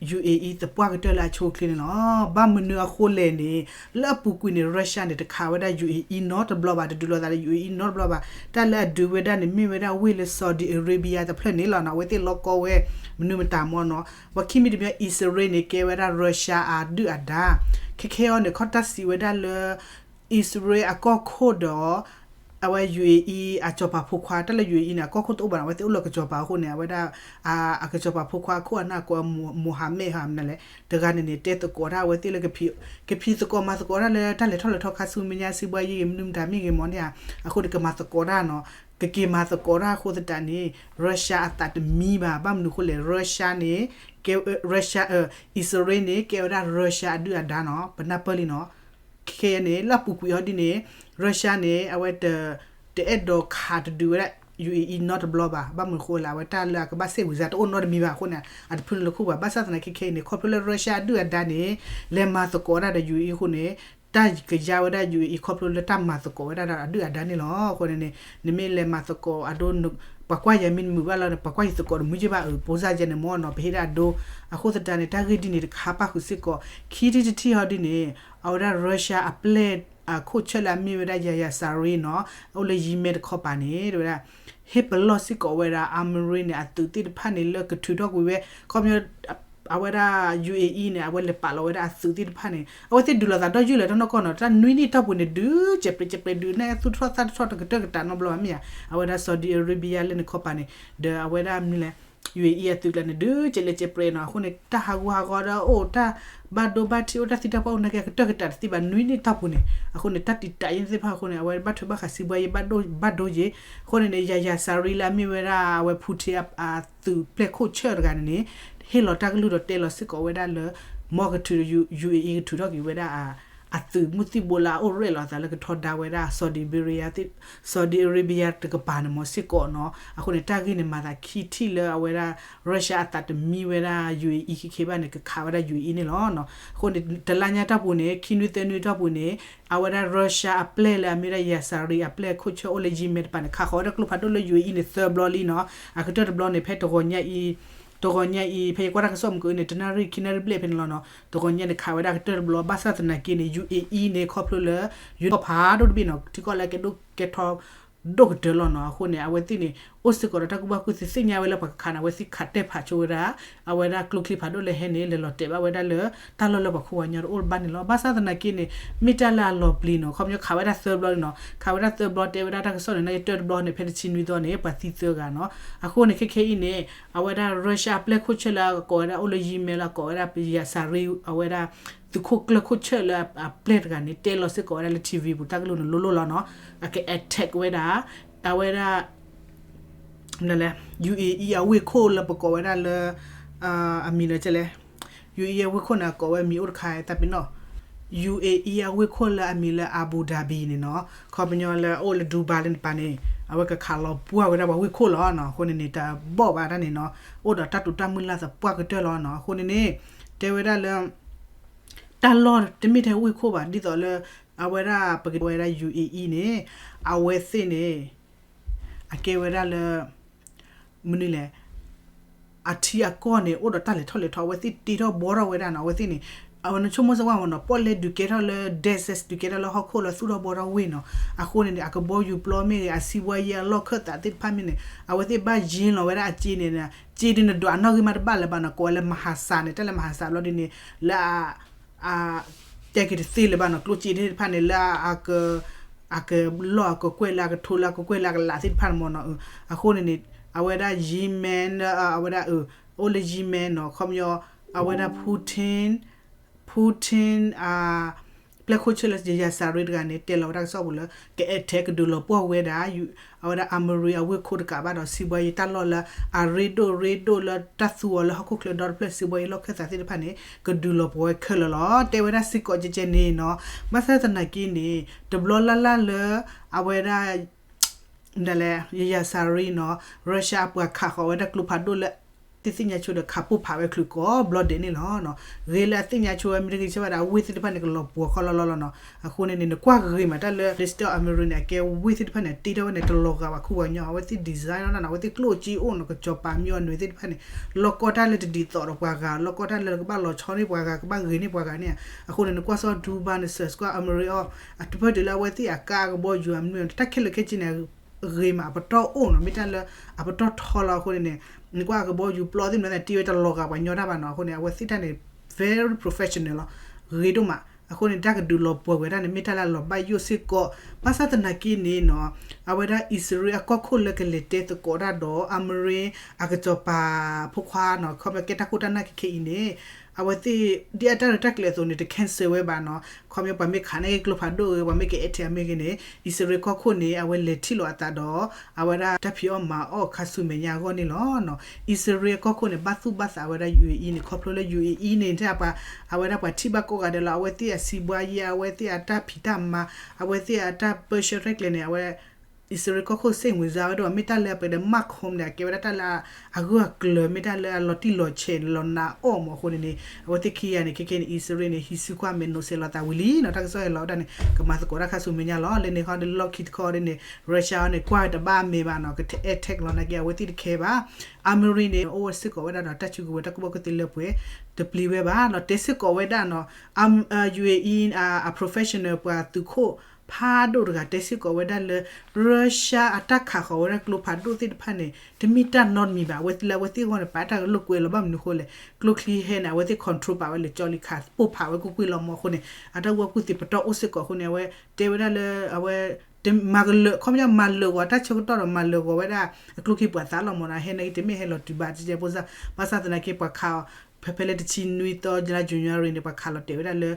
ယူႇအ့ၣ်အံၣ် သပှၢ်ကတၢၢ်လၢအဆိအချ့န့ၣ်လီၤ. ဘၣ်မနုၤအဃိလဲၣ်န့ၣ် လၢအပူၤကွံာ်န့ၣ် Russia န့ၣ် တခးဝဲဒၣ် ယူၣ်အ့ၣ်အံၣ် နီတဘျီဘၣ်, တဒုးလိာ်သးလၢ ယူၣ်အ့ၣ်အံၣ် နီတဘျီဘၣ်. တၢ်လၢအဒုးဝဲဒၣ်န့ၣ် မ့ၢ်ဝဲဒၣ်ဝ့ၢ်လၢ Saudi Arabia တဖျၢၣ်န့ၣ်လီၤနီၤ. အဝဲသ့ၣ်လီၢ်ကီဝဲ မနုၤမတၤမီၢ်နီၤ. ပှၤခံမံၤတမံၤ အံၣ်စရ့လးန့ၣ် ကဲဝဲဒၣ် Russia အဒုၣ်အဒါ. ခဲခဲအံၤန့ၣ် ခီတၢ်စံးဝဲဒၣ်လၢ အံၣ်စရ့လးအကီၢ်ခိၣ်ဒီး အဝဲ ယူၣ်အ့ၣ်အံၣ် အစီၤပၤဖိခွါ, တၢ်လၢ ယူၣ်အ့ၣ်အံၣ် န့ၣ် အကီၢ်ခိၣ်တအိၣ်ဘၣ်နီၤ, အဝဲသ့ၣ်အိၣ်လၢကစီၤပၤအဃိန့ၣ် အဝဲဒၣ် အကစီၤပၤဖိခွါအခိၣ်အနၢ်ကိး Mohammed ဟါ မနုၤလဲၣ်, တဂၤန့ၣ်န့ၣ် တဲသကိးတၢ်အဝဲသ့ၣ်လၢ ကဖံးသကိးမၤသကိးတၢ်လၢတၢ်လဲၤထီၣ်လဲၤထီခါဆူမဲာ်ညါ စံးဘှါယံၤဂ့ၤ မနုၤမတၤမ့ၢ်ဂ့ၤမီၢ်န့ၣ်ဧါ, အဃိန့ၣ် ကမၤသကိးတၢ်နီၤ, ကက့ၤမၤသကိးတၢ်အဃိသတးန့ၣ် Russia အသးတမံဘၣ်. ဘၣ်မနုၤအဃိလဲၣ် Russia န့ၣ် ကဲ Russia အံၣ်စရ့လးန့ၣ် ကဲဝဲဒၣ် Russia အဒုၣ်အဒါနီၤ, ပနၢ်ပၢၢ်လံနီၤ. ခဲခဲအံၤန့ၣ် လၢအပူၤကွံာ်ဟီဒ်န့ၣ် Russia န့ၣ် အဝဲ တအဲၣ်ဒိးခးတဒုးဝဲဒၣ် ယူၣ်အ့ၣ်အံၣ် နီတဘျီဘၣ်. ဘၣ်မနုၤအဃိလဲၣ် အဝဲတၢ်လၢအကဘၣ်စဲးဝံၤစါတအိၣ်နီတမံၤဘၣ်အဃိန့ၣ် အတဖုလၢခိၣ်ဘၣ်. ဘၣ်ဆၣ်သနာ်က့ခဲအံၤန့ၣ် ခီဖျိလၢ Russia အဒုၣ်အဒါန့ၣ် လဲၤမၤသကိးဒၣ်ဒီး ယူၣ်အ့ၣ်အံၣ်အဃိန့ၣ် တၢ်ကယါဝဲဒၣ် ယူၣ်အ့ၣ်အံၣ် ခီဖျိလၢတၢ်မၤသကိးဝဲဒၣ်ဒီးအဒုၣ်အဒါန့ၣ်လီၤ. အဃိန့ၣ်န့ၣ် နမ့ၢ်လဲၤမၤသကိးအဒိ ပှၤကွၢ်ယၤမ့ၢ်တမုာ်ဘၣ်လီၤန့ၣ် ပှၤကွၢ်ယၤသကိးတမုာ်က့ဘၣ်အၢ ပိစၢ်ယဲန့ၣ်မီၢ်နီၤ ပဟ့ၣ်ဒၣ်အဒိ. အဃိသတးန့ၣ် တၢ်ဂ့ၢ်ဒ်န့ၣ်တခါပၣ်ဃုာ်စ့ၢ်ကီး ခံထံၣ်တထံၣ်ဟီဒ်န့ၣ် အဝဲဒၣ် Russia အပျဲၢ်အခိၣ်ဆၢၣ်လၢအမ့ၢ်ဝဲဒၣ် Yahya Saree နီၤ အိၣ်လၢ Yemen တခီပၤန့ၣ် တဲဝဲဒၣ် ဟ့ၣ်ပလီၢ်စ့ၢ်ကီးဝဲဒၣ် Amiri န့ၣ် အသုးသ့ၣ်တဖၣ်န့ၣ် လၢကထုးထီၣ်ကွံာ်ဝဲ ခီပညီ အဝဲဒၣ် ယူၣ်အ့ၣ်အံၣ် န့ၣ် အဝဲလဲၤပာ်လီၤဝဲဒၣ်အသုးသ့ၣ်တဖၣ်န့ၣ် အဝဲသ့ၣ်ဒုးလိာ်သးဒီးယုၢ်လၢတၢ်နီၢ်ကီၢ်နီၤ တၢ်နွံနံၣ်တီၢ်ပူၤန့ၣ် ဒုးစဲးပြဲးစဲးပြဲးဒုး နဲသူၣ်တထီၣ်သၣ်တထီၣ်တကတၢၢ်ကတၢၢ်နီတဘျီဘၣ်မ့ၢ်ဧါ. အဝဲဒၣ် Saudi Arabia လၢန့ၣ်ခီပၤန့ၣ် ဒီးအဝဲဒၣ်မနုၤလဲၣ် ယူၣ်အ့ၣ်အံၣ် အသုးကျါန့ၣ် ဒုးစဲးလဲးစဲးပြဲးနီၤ အဃိန့ၣ် တၢ်ဟးဂူာ်ဟးဂီၤဒီးအိၣ်တၢ်ဘၣ်ဒိဘၣ်ထံး အိၣ်တၢ်သံတၢ်ပှၢ်အိၣ်နာ်က့ ကတၢၢ်ကတၢၢ်တသ့ဘၣ် နွံနံၣ်တီၢ်ပူၤန့ၣ် အဃိန့ၣ် တၢ်တံာ်တာ်ယဲၢ်သ့ၣ်တဖၣ်အဃိန့ၣ် အဝဲဘၣ်ထွဲဘၣ်ဃးစံးဘှါယဲၢ်ဘၣ်ဒိယဲၢ် အဃိန့ၣ်န့ၣ် Yahya Saree လၢအမ့ၢ်ဝဲဒၣ် အဝဲ Putin အသုးပျဲၢ်ခိၣ်ဆၢၣ်တဂၤန့ၣ်န့ၣ် ဟ့ၣ်လီၤတၢ်ကလုၢ်ဒီးတဲလီၤစ့ၢ်ကီးဝဲဒၣ်လၢ မ်ကထုး ယူၣ်အ့ၣ်အံၣ် ကထုးထီၣ်က့ၤဝဲဒၣ် အသုးမုၢ်သံၣ်ဘိလၢအအိၣ်ရဲၣ်လီၤအသးလၢကထီဒါဝဲဒၣ် Saudi Arabia တကပၤန့ၣ် မ်စ့ၢ်ကီးနီၤ. အဃိန့ၣ် တၢ်ဂ့ၢ်န့ၣ် မၤသးခံထံၣ်လၢအဝဲဒၣ် Russia အသးတမံဝဲဒၣ် ယူၣ်အ့ၣ်အံၣ် ခံခံဘၣ်န့ၣ် ကခးဝဲဒၣ် ယူၣ်အ့ၣ်အံၣ် န့ၣ်လီၤ. အဃိန့ၣ် တလါညါတီၢ်ပူၤန့ၣ် ခံနွံသၢနွံတီၢ်ပူၤန့ၣ် အဝဲဒၣ် Russia အပျဲၢ်လၢအမ့ၢ်ဝဲဒၣ် Yahya Saree အပျဲၢ်ခိၣ်ဆၢၣ်အိၣ်လၢ Yemen တပၤန့ၣ် ခးဃီၤဝဲဒၣ်ကျိဖးဒိၣ်လၢ ယူၣ်အ့ၣ်အံၣ် န့ၣ် သၢဘျီလံနီၤ. အကတၢၢ်တဘျီန့ၣ် ဖဲတဂီၤညါအံၤ တဂီၤညါအံၤ ဖဲယကွၢ်တၢ်ကစီၣ်မုၢ်ကနံၤန့ၣ် တနၣ်ရံၣ်ခံနၣ်ရံၣ်ဘျဲၣ်ဖဲန့ၣ်လီၤနီၤ. တဂီၤညါန့ၣ် ခးဝဲဒၣ်ကတၢၢ်တဘျီ ဘၣ်ဆၣ်သနာ်က့န့ၣ် ယူၣ်အ့ၣ်အံၣ် န့ၣ် ခီဖျိလၢ ယူၣ်ကီၢ်ဖးဒိၣ်တဘ့ၣ်နီၤ ထံကီၢ်လၢကဒိၣ်ကဲထီၣ် ဒိၣ်ကတၢၢ်လီၤနီၤ. အဃိန့ၣ် အဝဲသ့ၣ်န့ၣ် အိၣ်စ့ၢ်ကီးဒီးတၢ်ကူၣ်ဘၣ်ကူၣ်သ့ သ့ၣ်ညါဝဲလၢပှၤကခးန့ၣ် အဝဲသ့ၣ်ခးတဲာ်ဖးဆိဝဲဒၣ် အဝဲဒၣ်ကျိချံဖးဒိၣ်လၢဟဲန့ၣ် လဲၤလီၤတဲာ်ဘၣ်ဝဲဒၣ်လၢ တၢ်လီၢ်လၢပှၤခိၣ်ပှၤကညီတအိၣ်ဘၣ်န့ၣ်လီၤ. ဘၣ်ဆၣ်သနာ်က့န့ၣ် မ့ၢ်တၢ်လၢအလီၤပျံၤနီၤ ခီပညီခးဝဲဒၣ်သၢဘျီန့ၣ်နီၤ ခးဝဲဒၣ်သၢဘျီ တဲဝဲဒၣ်တၢ်ကစီၣ်န့ၣ် နကတၢၢ်တဘျီန့ၣ် ဖဲတဆံနွံသီန့ၣ် ပှၤသံသၢဂၤနီၤ. အဃိန့ၣ် ခဲခဲအံၤန့ၣ် အဝဲဒၣ် Russia အပျဲၢ်ခိၣ်ဆၢၣ်လၢအကိးဝဲဒၣ်အိၣ်လၢ Yemen လၢအကိးဝဲဒၣ် Yahya Saree အဝဲဒၣ် သုးခိၣ်ကျၢၢ်ခိၣ်ဆၢၣ်လၢအပျဲၢ်တဂၤန့ၣ် တဲလီၤစ့ၢ်ကီးဝဲဒၣ်လၢ ထံၣ်ဝံၤ ပူၤတၢ်ကလုၢ်န့ၣ် လိၤလိၤလီၤနီၤ. အက attack ဝဲဒၣ် အဝဲဒၣ် ယူၣ်အ့ၣ်အံၣ် အဝ့ၢ်ခိၣ်လၢပကိးဝဲဒၣ်လၢ အမံၤလၢလဲၣ် ယူၣ်အ့ၣ်အံၣ် အဝ့ၢ်ခိၣ်န့ၣ် အကိးဝဲမံၤအိၣ်တခါတပ့ၤနီၣ် ယူၣ်အ့ၣ်အံၣ် အဝ့ၢ်ခိၣ်လၢအမံၤလၢ Abu Dhabi န့ၣ်နီၤ ခီပညီလၢအအိၣ်လၢ Dubai လၢန့ၣ်တပၤန့ၣ် အဝဲကခးလီၤပှၢ်ဝဲဒၣ်ပှၤဝ့ၢ်ခိၣ်လီၤနီၤ. အဃိန့ၣ်န့ၣ် တဘီၣ်ဘၣ်တၢ်န့ၣ်နီၤ အိၣ်ဒီးတၢ်တိာ်တၢ်မုၢ်လၢ်သပှၢ်ကတၢၢ်လီၤနီၤ. အဃိန့ၣ်န့ၣ် တဲဝဲဒၣ်လၢ တၢ်လီၢ်တမ့ၢ်ထဲဝ့ၢ်ခိၣ်ဘၣ် ဒ်သိးလၢ အဝဲဒၣ် ပကတဲဝဲဒၣ် ယူၣ်အ့ၣ်အံၣ် န့ၣ် အဝဲသ့ၣ်န့ၣ် အကဲဝဲဒၣ်လၢ မနုၤလဲၣ် အထံအကီၢ်န့ၣ် အိၣ်ဒီးတၢ်လဲၤထီၣ်လဲၤထီ အဝဲသ့ၣ်တ့ထီၣ်ဘှီထီၣ်ဝဲဒၣ်နီၤ. အဝဲသ့ၣ်န့ၣ် အဝဲနဆိကမိၣ်စ့ၢ်ကီးမ့ၢ်နီၤ ပီၣ်လဲၣ်ဒုးကဲထီၣ်လၢ desert ဒုးကဲထီၣ်လၢဟီၣ်ခိၣ်လၢသူၣ်ထီၣ်ဘှီထီၣ်ဝ့ၢ်နီၤ. အဃိန့ၣ်န့ၣ် အကဘီယူၤပျီမ့ၢ်ဂ့ၤ အစံးဘှါယဲၢ်အလီၢ်ခၢၣ်သးသ့ၣ်တဖၣ်မ့ၢ်န့ၣ် အဝဲသ့ၣ်ဘၣ်ယ့လီၤဝဲဒၣ်အစ့န့ၣ် စ့ဒ်န့ၣ်ဒွးအနီၣ်ဂံၢ်မးတဘၣ်လၢၤဘၣ်နီၤ ကိးဝဲလၢ မဟါစၢ် န့ၣ် တၢ်လၢ မဟါစၢ် ဘျီဒ်န့ၣ် လၢ တဲက့ၤတသ့လၢၤဘၣ်နီၤ ကျိၣ်စ့သ့ၣ်တဖၣ်န့ၣ် လၢအက အကလီၢ်အကကွဲၢ်လၢအကထိလၢအကကွဲၢ်လၢအကလးသ့ၣ်တဖၣ်န့ၣ်မ့ၢ်နီၤ. အဃိန့ၣ်န့ၣ် အဝဲဒၣ် ယံမၢၣ် အဝဲဒၣ် အိၣ်လၢယံမၢၣ်နီၤ ခီပညီ အဝဲဒၣ် Putin Putin အ ပျဲၢ်ခိၣ်ဆၢၣ်လၢ ယၤစၢ်ရ့တဂၤန့ၣ် တဲလီၤဝဲဒၣ်ကစီၣ်ပူၤလၢ ကအဲၣ်ထဲကဒုးလီၤပှီၢ်ဝဲဒၣ် အဝဲဒၣ် Amiri အဝ့ၢ်ခိၣ်တကးဘၣ်ဒီး စံးဘှါယဲၢ်တၢ်လီၢ်လၢ အရ့ဒိၣ်ရ့ဒိၣ်လၢတၢ်သူအီၤလၢဟီၣ်ခိၣ်ချၢဒီတဖျၢၣ် စံးဘှါယဲၢ်လီၢ်ခၢၣ်သးသ့ၣ်တဖၣ်န့ၣ် ကဒုးလီၤပှီၢ်ဝဲခဲလၢာ်လီၤ. တဲဝဲဒၣ်စ့ၢ်ကီးကဲကဲန့ၣ်နီၤ ဘၣ်ဆၣ်သနာ်က့န့ၣ် တဘျီလၢ်လၢ်လၢ အဝဲဒၣ် မနုၤလဲၣ် ယၤစၢ်ရ့နီၤ Russia အပှၤခးဃီၤဝဲဒၣ်ကျိဖးဒိၣ်လၢ သ့ၣ်ညါဆိဒီးခးပိၢ်ဖးဝဲချုးကိးဘျီဒဲးန့ၣ်လီၤ. ဂ့ၤလၢအသ့ၣ်ညါဆိဝဲမ့ၢ်တဂ့ၤ ဆၢဘၣ်ဒီး အဝ့ၢ်သ့ၣ်တဖၣ်န့ၣ် ကလီၤပှီၤခီလီၤလီၤလီၤနီၤ. အဃိန့ၣ်န့ၣ် နကွၢ်ဂ့ၤမးတၢ်လၢ District of Ameri န့ၣ် အကဲဝ့ၢ်သ့ၣ်တဖၣ်န့ၣ် တ့ထီၣ်ဝဲန့ၣ် တလီၤဂာ်ဘၣ်ခူပှၤကညီ အဝဲသ့ၣ် design နီၤနီၤ အဝဲသ့ၣ်ကျိၣ်စ့အိၣ်နီၤ ကစီၤပၤမံၤအနွဲသ့ၣ်တဖၣ်န့ၣ် လီၤကီတၢ်လၢတဒ်သိးဒီးပှၤဂၤ လီၤကီတၢ်လၢကဘၣ်လီၤဆီန့ၢ်ပှၤဂၤ ကဘၣ်ဂ့ၤန့ၢ်ပှၤဂၤန့ၣ် အဃိန့ၣ် နကွၢ်စီၤ Dubois န့ၣ် စၢၤစကွၢ် Ameri အီၤ အတပၢၢ်တုၤလၢအဝဲသ့ၣ်အကါအကဘီယူၤအမနုၤ တၢ်ခဲလၢာ်ခဲဆ့န့ၣ် ဂ့ၤမး အပတီၢ်အိၣ်နီၤ မ့ၢ်တၢ်လၢအပတီၢ်ထီလီၤအဃိန့ၣ်န့ၣ် နကွၢ်အကဘီယူၤပျီသ့ၣ်မနုၤသ့ၣ် တ့ဝဲတလီၤဂာ်ပှၤကညီတၢ်ဘၣ်နီၤ အဃိန့ၣ် အဝဲသ့ၣ်တၢ်န့ၣ် very professional လီၤ ဂ့ၤဒိၣ်မး အဃိန့ၣ် တၢ်ကဒုးလီၤပှီၤကွံာ်တၢ်န့ၣ် မ့ၢ်တၢ်လၢအလီၤဘၣ်ယိၣ်စ့ၢ်ကီး ဘၣ်ဆၣ်သနာ်က့န့ၣ်နီၤ အဝဲဒၣ်အံၣ်စရ့လးအကီၢ်ခိၣ်လၢကလဲၤတဲသကိးတၢ်ဒီး Ameri အကစီၤပၤဖိခွါနီၤ ခီပညီကဲတၢ်ခိၣ်တၢ်နၢ်ခဲခဲအံၤန့ၣ် အဝဲသ့ၣ် ဒ်အတၢ်ရဲၣ်တၢ်ကျဲၤအသိးန့ၣ် တ cancel ဝဲဘၣ်နီၤ ခီပညီပှၤမ့ၢ်ခးန့ၢ်ကျိဖးဒိၣ်ဂ့ၤ ပှၤမ့ၢ်ကအဲၣ်ထဲးအမ့ၢ်ဂ့ၤန့ၣ် အံၣ်စရ့လးကီၢ်ခိၣ်န့ၣ် အဝဲလဲၤထံၣ်လိာ်အသးဒီး အဝဲဒၣ်တၢ်ဖံးအီၣ်မၤအီၣ်ခါဆူမဲာ်ညါအဂီၢ်န့ၣ်လီၤ. အံၣ်စရ့လးကီၢ်ခိၣ်န့ၣ် ဘၣ်သူၣ်ဘၣ်သးဝဲဒၣ် ယူၣ်အ့အံၤ န့ၣ် ခီဖျိလၢ ယူၣ်အ့အံၤ န့ၣ် အဝဲဒၣ်ပှၤထံၣ်ဘၣ်ကိးဂၤဒဲးလီၤ အဝဲသ့ၣ်အစံးဘှါယဲ အဝဲသ့ၣ်အတၢ်ဖံးတၢ်မၤ အဝဲသ့ၣ်အတၢ်ပၢဆှၢရဲၣ်ကျဲၤန့ၣ် အဝဲ အံၣ်စရ့လးကီၢ်ခိၣ် စိတ်ဝင်စား ဝဲဒၣ် မ့ၢ်တၢ်လၢအပကတဲ Macron န့ၣ် အကဲဝဲဒၣ်တၢ်လၢအဂၢၢ်အကျၢၤ မ့ၢ်တၢ်လၢအလီၤတံၢ်လီၤဆဲးလီၤနးအီၣ်မးအဃိန့ၣ်န့ၣ် အဝဲသ့ၣ်ခံဂၤန့ၣ် ခဲခဲန့ၣ် အံၣ်စရ့လးန့ၣ် ဟံးစုကွၢ်မဲာ်နိးစဲးလီၤသးဝံၤလံနီၤ တၢ်ကစီၣ်ဟဲလီၤဝဲဒၣ်န့ၣ် ကမၤသကိးတၢ်ခါဆူမဲာ်ညါလီၤ လၢန့ၣ်ခီဒီး လီၢ်ခံတခီဒီးန့ၣ် Russia န့ၣ် ကွၢ်တဘၣ်အမဲာ်ဘၣ်နီၤ က attack လီၤနာ်က့ အဝဲသ့ၣ်တခဲဘၣ် Ameri န့ၣ် အိၣ်ဝဲစ့ၢ်ကီးဝဲဒၣ်ဒီး တၢ်စုကဝဲၤတၢ်ကူၣ်ဘၣ်ကူၣ်သ့လၢပှဲၤ တပျံၤဝဲဘၣ်နီၤ တဲစ့ၢ်ကီးဝဲဒၣ်နီၤ ယူၣ်အ့အံၤ အ professional ပှၤသုးခိၣ် ဖးဒိၣ်တဂၤ တဲစ့ၢ်ကီးဝဲဒၣ်လၢ Russia အတၢ်ခးဃီၤဝဲဒၣ်ကျိဖးဒိၣ်သ့ၣ်တဖၣ်န့ၣ် တမ့ၢ်တၢ်နီတမံၤဘၣ် အဝဲသ့ၣ်လၢအဝဲသ့ၣ်အဂီၢ်န့ၣ် ပာ်တၢ်ကလိာ်ကွဲလီၤ ဘၣ်မနုၤအဃိလဲၣ် ကျိချံဟဲန့ၣ် အဝဲသ့ၣ် control ပာ်ဝဲလၢကၠီလံ ခးပိၢ်ဖးဝဲကွ့ၢ်ကွ့ၢ်လီၤမးအဃိန့ၣ် အတၢ်ကူၣ်ဘၣ်ကူၣ်သ့ပတီၢ်အိၣ်စ့ၢ်ကီးအဃိန့ၣ် အဝဲတဲဝဲဒၣ်လၢ အဝဲ မၤကလၢာ် ခီပညီမၤလၢာ်ဂီၤတၢ်ဆၢကတီၢ်ဒီး မၤလၢာ်ဂီၤဝဲဒၣ် အကျိချံပှၤသးလီၤမးနီၤ ဟဲနာ်က့ တမ့ၢ်ဟဲလီၤတုၤဘၣ် ကဲဘၣ်ဆၣ်သနာ်က့ ပှၤခးအီၤ ဖဲဖဲလၢတဆံနွံသီ လါ January န့ၣ် ပှၤခးလီၤတဲာ်ဝဲဒၣ်လၢ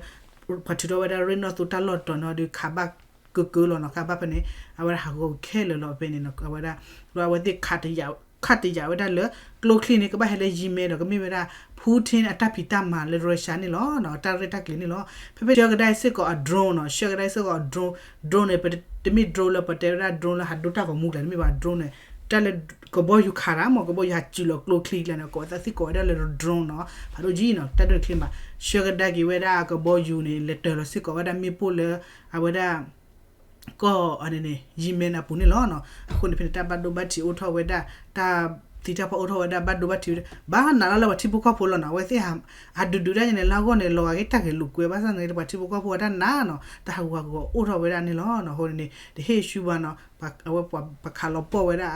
ပှၤထုးထီၣ်ဝဲဒၣ်ရ့ၣ်နီၣ်သိတၢ်လီၢ်တီၤန့ၣ်ဒီး ခးဘၣ်ကကၢလီၤနီၤ ခးဘၣ်ဖဲန့ၣ် အဝဲဒၣ်ဟးဂီၤခဲလၢာ်လီၤဖဲန့ၣ်နီၤ အဝဲဒၣ် အဝဲသ့ၣ် ခးတယာ်ဝဲဒၣ်လၢ ကျိချံန့ၣ် ကဘၣ်ဟဲလၢ ယံၤမဲဒီး ကမ့ၢ်ဝဲဒၣ် Putin အတၢ်ဖံးတၢ်မၤလၢ Russia န့ၣ်လီၤ. တၢ်ရဲၣ်တၢ်ကျဲၤန့ၣ်လီၤ. ဖဲဖဲဆှၢကဒါအံၤစ့ၢ်ကီးအ drone နီၤ, ဆှၢကဒါအံၤစ့ၢ်ကီးအ drone, drone န့ၣ် တမ့ၢ် drone လၢပတဲဝဲဒၣ် drone လၢဟးဒိတၢ်ဂီၤမူကျဲ တမ့ၢ်ဘၣ် drone န့ၣ် တၢ်လၢကဘီယူၤခးတၢ်မ့ၢ် ကဘီယူၤဟးစူၤလီၤကျိချံကျဲန့ၣ် ကိးသးသံကိးဝဲဒၣ်လၢ drone နီၤ, ဖးဒိၣ်ကံနီၤ, တၢ်ဒိၣ်န့ၣ်ချ့မး, ဆှၢကဒါက့ၤဝဲဒၣ်ကဘီယူၤန့ၣ် လဲၤတၢၤလီၤစ့ၢ်ကီးဝဲဒၣ်မ့ၣ်ပိၢ်လၢ အဝဲဒၣ် ကီၢ်န့ၣ် ယံၤမဲန့ၣ်အပူၤန့ၣ်လီၤ. အဃိန့ၣ်ဖဲန့ၣ် တၢ်ဘၣ်ဒိဘၣ်ထံးအိၣ်ထီၣ်ဝဲဒၣ်, တၢ်သံတၢ်ပှၢ်အိၣ်ထီၣ်ဝဲဒၣ် ဘၣ်ဒိဘၣ်ထံးဝဲဒၣ် ဘၣ်နးလၢပှၤထံဖိကီၢ်ဖိလီၤနီၤ. အဝဲသ့ၣ် အဒုးဒုးဒၣ်ညါန့ၣ် လၢအဂီၢ်န့ၣ် လီၤဂာ်က့ၤတၢ်ဂဲၤလိာ်ကွဲ ဘၣ်ဆၣ်န့ၣ် ပှၤထံဖိကီၢ်ဖိအတၢ်နာ်နီၤ, တၢ်ဟးဂူာ်ဟးဂီၤအိၣ်ထီၣ်ဝဲဒၣ်န့ၣ်လီၤ. အဃိန့ၣ် တဟ့ၣ်ဆူၣ်ဘၣ်နီၤ, အဝဲပှၤခးလီၤပှီၢ်ဝဲဒၣ်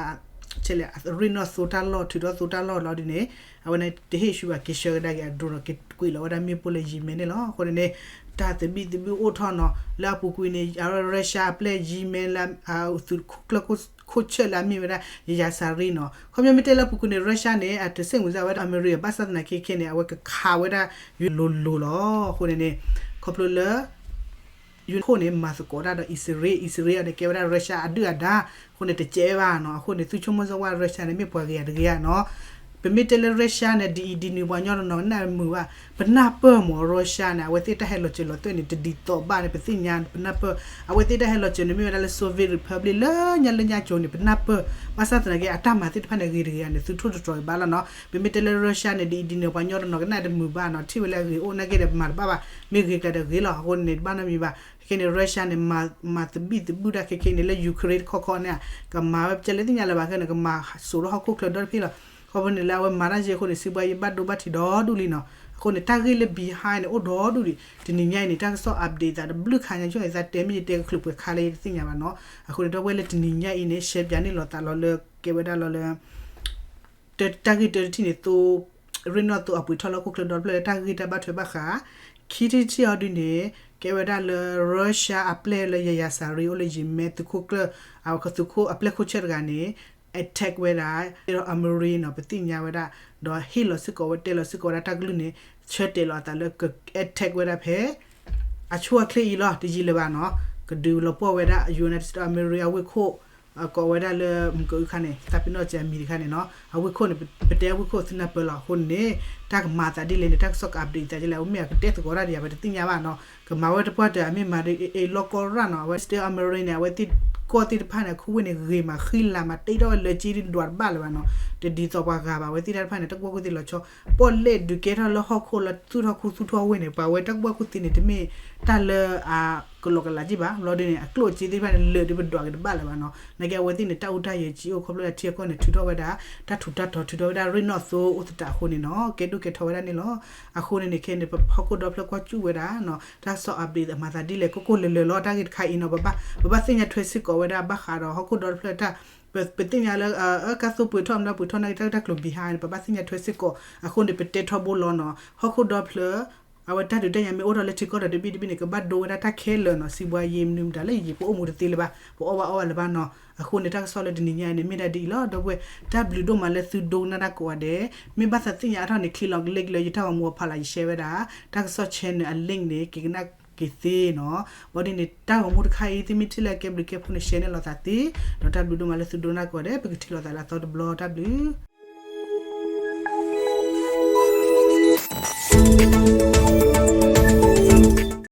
ဆဲးလဲၣ် ရ့ၣ်နီၣ်သိတၢ်လီၢ် ထုးထီၣ်သိတၢ်လီၢ်လီၤဒ်န့ၣ်, အဝဲန့ၣ် တဟ့ၣ်ဆူၣ်ဘၣ် က့ၤဆှၢကဒါက့ၤအ drone ဒီးက့ၤကွံာ်လီၤဝဲဒၣ်မ့ၣ်ပိၢ်လၢယံၤမဲန့ၣ်လီၤ. အဃိန့ၣ်န့ၣ် တၢ်သဘံၣ်သဘုၣ်အိၣ်ထီၣ်နီၤ, လၢအပူၤကွံာ်န့ၣ် အဝဲ Russia အပျဲၢ်ယံၤမဲလၢ သုးခိၣ်ကျၢၢ်ခိၣ်ဆၢၣ်လၢအမ့ၢ်ဝဲဒၣ် ယယၤစၤရံနီၤ. ခီပညီမ့ၢ်တဲလၢအပူၤကွံာ်န့ၣ် Russia န့ၣ် အတစိတ်ဝင်စားဝဲဒၣ် Ameri ဘၣ်ဆၣ်သနာ်က့ခဲန့ၣ် အဝဲကခးဝဲဒၣ်ယိၤလိၤလိၤလီၤ. အဃိန့ၣ်န့ၣ် ခီဖျိလၢ ယိၤခိၣ်န့ၣ် မၤသကိးတၢ်ဒီးအံၣ်စရ့လး, အံၣ်စရ့လးန့ၣ် ကဲဝဲဒၣ် Russia အဒုၣ်အဒါ, အဃိန့ၣ် တကဲဘၣ်နီၤ. အဃိန့ၣ် သုဆိကမိၣ်စ့ၢ်ဝဲ Russia န့ၣ် မ့ၢ်ပှၤဂ့ၤဧါတဂ့ၤဧါနီၤ. ပမ့ၢ်တဲလၢ Russia န့ၣ် ဒ်အံၤဒ်နုၤ ပှၤကညီတနီၤကနၣ်မုာ်ဘၣ်. ပနၢ်ပၢၢ်မး Russia န့ၣ် အဝဲသ့ၣ်တၢ်ဟဲလီၤစၢၤလီၤသွဲၣ်န့ၣ် တဒ်သိးဘၣ်န့ၣ် ပသ့ၣ်ညါ ပနၢ်ပၢၢ်. အဝဲသ့ၣ်တၢ်ဟဲလီၤစၢၤန့ၣ် မ့ၢ်ဝဲဒၣ်လၢ Soviet Republic လၢညါလၢညါကၠိန့ၣ် ပနၢ်ပၢၢ်. ဘၣ်ဆၣ်သနာ်က့ အတၢ်မၤသ့ၣ်တဖၣ်န့ၣ် ဂ့ၤတဂ့ၤဧါန့ၣ် သုထိၣ်သတြီၤအံၤဘၣ်လီၤနီၤ. ပမ့ၢ်တဲလၢ Russia န့ၣ် ဒ်အံၤဒ်နုၤ ပှၤကညီတနီၤကနၣ်တမုာ်ဘၣ်နီၤ. ထံၣ်ဝဲလၢအဂ့ၤအိၣ်နာ်က့ဒီး မၤတဘၣ်ဘၣ်. မ့ၢ်ဂ့ၤကျဲဒီးဂ့ၤလီၤ. အဃိန့ၣ် တဘၣ်နီတမံၤဘၣ်. ခဲခဲန့ၣ် Russia န့ၣ် မၤသဘံၣ်သဘုၣ်တၢ်ခဲခဲန့ၣ် လၢ Ukraine တခီခီန့ၣ် ကမၤဝဲ ပကလဲၤသ့ၣ်ညါလၢၤဘၣ်ခဲန့ၣ် ကမၤစိာ်ထီၣ်ဟီၣ်ခိၣ်ချၢဒီတဖၣ်လီၤ. ခီဖျိန့ၣ်လၢအဝဲမၤတၢ်ယဲအဃိန့ၣ် စံးဘှါယဲဘၣ်ဒိဘၣ်ထံးဒီဒူၣ်လံနီၤ. အဃိန့ၣ် တၢ်ဂ့ၢ်လၢ behind န့ၣ် အိၣ်ဒီဒူၣ်ဒံး. တနံၤညါအံၤန့ၣ် တၢ်ကစီၣ် update သးတဘျုးခါညါ ဆိၣ်န့ၣ် သးတဲမ့ၢ်ယတဲကချုးပှဲၤခါလၢယတသ့ၣ်ညါဘၣ်နီၤ. အဃိန့ၣ် ဒီပုၢ်ဝဲၢ်လၢတနံၤညါအံၤန့ၣ် ရှဲပၠးန့ၢ်လိာ်သးလီၤလၢ ကဲဝဲဒၣ်လီၤလၢ တၢ်ဂ့ၢ်တၢ်တထံၣ်န့ၣ် သိ ရ့ၣ်နီၣ်သိအပှ့ၤထီၣ်လၢဟီၣ်ခိၣ်ချၢဒီတဖျၢၣ်လၢတၢ်ဂ့ၢ်တၢ်ဘၣ်ထွဲဘၣ်ဃး, ခံထံၣ်တထံၣ်အီၤဒုန့ၣ် ကဲဝဲဒၣ်လၢ Russia အပျဲၢ်လၢယယၤစၤရံအိၣ်လၢယံၤမဲသုးခိၣ်ကျၢၢ် အသုးခိၣ်အပျဲၢ်ခိၣ်ဆၢၣ်တဂၤန့ၣ် attack ဝဲဒၣ် Ameri နီၤ ပသ့ၣ်ညါဝဲဒၣ် ဒီးဟ့ၣ်လီၤစ့ၢ်ကီးဝဲတဲလီၤစ့ၢ်ကီးဝဲဒၣ်တၢ်ကလုၢ်န့ၣ် ဆၢတဲာ်လီၤအသးလၢက attack ဝဲဒၣ်ဖဲ အဆိအချ့အံၤလီၤ တယံာ်လၢၤဘၣ်နီၤ, ကဒုးလီၤပှီၢ်ဝဲဒၣ် United States of America အဝ့ၢ်ခိၣ် ကိးဝဲဒၣ်လၢ မုၢ်ကအုခါန့ၣ် သးပ့ၤနီၣ်စၢၤအမံၤတခါန့ၣ်နီၤ, အဝ့ၢ်ခိၣ်န့ၣ် ပတဲအဝ့ၢ်ခိၣ်သုနၢ်ပၢၢ်လီၤ. အဃိန့ၣ်န့ၣ် တၢ်ကမၤသးဒ်လဲၣ်န့ၣ် တၢ်ကစီၣ်က update သးဒ်လဲၣ် အဝဲမ့ၢ်အကတဲသကိးတၢ်ဒံး ပတသ့ၣ်ညါဘၣ်နီၤ, ကမၤဝဲတပှၢ်တၢၢ် အမ့ၢ်မၤဒ်အလီၢ်ကီၢ်ရၣ်နီၤ, အဝဲ State of Maryland န့ၣ် အဝဲသ့ၣ် ကီၢ်သ့ၣ်တဖၣ်န့ၣ် အခူဝ့ၣ်န့ၣ် ဂ့ၤမးဃံလၤမး တ့ထီၣ်ဝဲလၢက့ဒွးတဘၣ်လၢၤဘၣ်နီၤ, တဒ်သိးပှၤဂၤဘၣ်. အဝဲသ့ၣ်တၢ်တဖၣ်န့ၣ် တၢ်ကူၣ်ဘၣ်ကူၣ်သ့လီၤဆီ ပီၣ်လဲၣ်ဒုးကဲထီၣ်လၢဟီၣ်ခိၣ်လၢသူၣ်ထီၣ်ခူသူၣ်ထီၣ်ဝ့ၢ်န့ၣ် ပှၤဝဲတၢ်ကူၣ်ဘၣ်ကူၣ်သ့န့ၣ် တမ့ၢ်တၢ်လၢအကလီကလးက့ဘၣ်. ဘျီဒ်န့ၣ် အကျိၣ်အစ့သ့ၣ်တဖၣ်န့ၣ် လၢာ်ဒီးပဒွးက့ၤတဘၣ်လၢၤဘၣ်နီၤ. နာ်က့အဝဲသ့ၣ်န့ၣ် တၢ်အိၣ်တၢ်ယၢၤကံအိၣ် ခီဖျိလၢထံအကီၢ်န့ၣ် ထုးထီၣ်ဝဲဒၣ် တၢ်ထူးတၢ်တီၤ ထုးထီၣ်ဝဲဒၣ်ရ့ၣ်နီၣ်သိအိၣ်သတးအဃိန့ၣ်နီၤ ကဲဒိၣ်ကဲထီဝဲဒၣ်န့ၣ်လီၤ. အဃိန့ၣ်န့ၣ် ခဲအံၤန့ၣ် ပဟီၣ်ခိၣ်ဒီဖျၢၣ်ကွၢ်စူၣ်ဝဲဒၣ်နီၤ တၢ်ကစီၣ် update အမၤသးဒ်လဲၣ် ကိၢ်ကိၢ်လၢၤလၢၤလီၤ. တၢ်ဂ့ၢ်တခါအံၤနီၤ ပဘၣ် ပဘၣ်သ့ၣ်ညါထွဲစ့ၢ်ကီးဝဲဒၣ်ဘၣ်ဃးဒီးဟီၣ်ခိၣ်ဒီတဖျၢၣ်တၢ် ပသ့ၣ်ညါလၢ ကါသိပှ့ၤထီၣ်မနုၤပှ့ၤထီၣ်နာ်က့ တၢ်ဂ့ၢ်တၢ်ကျိၤဘံဟါန့ၣ် ပဘၣ်သ့ၣ်ညါထွဲစ့ၢ်ကီး. အဃိန့ၣ် ပတဲထီဘိလီၤနီၤ ဟီၣ်ခိၣ်ဒီဖျၢၣ် အဝဲတၢ်ဒုးတၢ်ယၤမ့ၢ်အိၣ်ထီၣ်လၢထံကီၢ်ဒီးတဘ့ၣ်တဘ့ၣ်န့ၣ် ကဘၣ်ဒိဝဲဒၣ်တၢ်ခဲလၢာ်နီၤ. စံးဘှါယ့မနုၤမတၤလၢယံာ် ပအိၣ်မူတသ့လၢၤဘၣ် ပအီၣ်ဘၣ်အီဘၣ်လၢၤဘၣ်နီၤ. အဃိန့ၣ် တၢ်ကစီၣ်လၢတနံၤညါအံၤန့ၣ် မ့ၢ်ဒၣ်ဒ်အံၤလီၤ ဒီပုၢ်ဝဲၢ်. တၢ်ဘျုးဒိၣ်မးလၢသုဒိကနၣ်တၢ်ကိးဂၤဒဲး. မ့ၢ်ဘၣ်သးသ့ၣ်ညါအါထီၣ်န့ၣ် click လီၤ link လၢယတၢ်ဂီၤမူအဖီလာ် ယ share ဝဲဒၣ် တၢ်ကစီၣ် channel အ link န့ၣ် က့ၤကနၣ်က့ၤသ့နီၤ. ဘၣ်ဒ်န့ၣ် တၢ်ဂီၤမူတခါအံၤ သုမ့ၢ်ထံၣ်လၢအကဲဘျုးကဲဖှိၣ်န့ၣ် share န့ၢ်လိာ်သးသ့. ဒီးတၢ်ဘျုးဒိၣ်မးလၢသုဒိကနၣ်ကိးဂၤဒဲး ပကထံၣ်လိာ်သးလၢအသီတဘျီ တၢ်ဘျုး